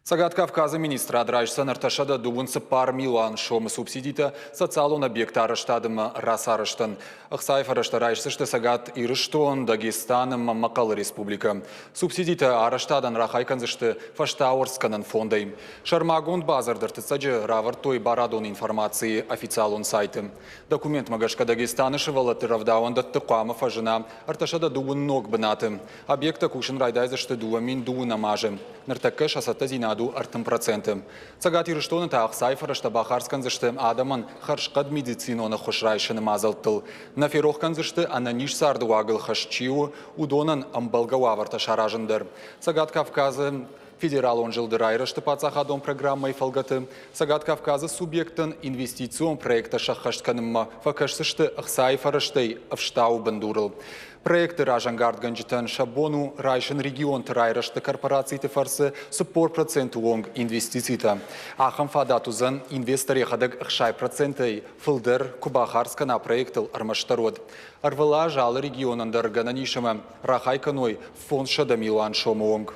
Цӕгат Кавказы министрад райсдзӕн 334 милуан сомы субсидитӕ социалон объекты арӕзтад ӕмӕ рацарӕзтӕн. Ӕхцайы фӕрӕзтӕ райсдзысты Цӕгат Ирыстон, Дагестан ӕмӕ Мӕхъӕлы республикӕ. Субсидитӕ арӕзтадӕн рахай кӕндзысты фӕстауӕрцгӕнӕн фондӕй. Сӕрмагонд бадзырд ӕртыццӕджы равӕрдтой барадон информацийы официалон сайты. Документмӕ гӕсгӕ Дагестаны сывӕллӕтты рӕвдауӕндӕтты хъуамӕ фӕзына 309 ног бынаты. Объекттӕ кусын райдайдзысты 2020 азы. Ныртӕккӕ сӕ цӕттӕдзинад у 30%. Цӕгат Ирыстоны та ӕхцайы фӕрӕзтӕ бахардз кӕндзысты адӕмӕн хӕрзхъӕд медицинон ӕххуыс райсыны мадзӕлттыл. Нӕ ферох кӕндзысты, ӕнӕниз царды уагыл хӕст чи у, уыдонӕн ӕмбӕлгӕ уавӕртӕ саразын дӕр. Цӕгат Кавказы федералон зылды райрӕзты паддзахадон программӕйы фӕлгӕты Цӕгат Кавказы субъекттӕн инвестицион проекттӕ сӕххӕст кӕнынмӕ фӕкӕсдзысты ӕхцайы фӕрӕзтӕй ӕфстауы бындурыл. Проекты разӕнгардгӕнджытӕн сӕ бон у райсын регионты райрӕзты корпорациты фӕрцы 40% онг инвестицитӕ. Ахӕм фадат уыдзӕн, инвестор йӕхӕдӕг 60%-ӕй фылдӕр куы бахардз кӕна проектыл ӕрмӕстдӕр уӕд. Ӕрвылаз алы регионӕн дӕр гӕнӕн ис ӕмӕ рахай кӕной 500 милуан сомы онг.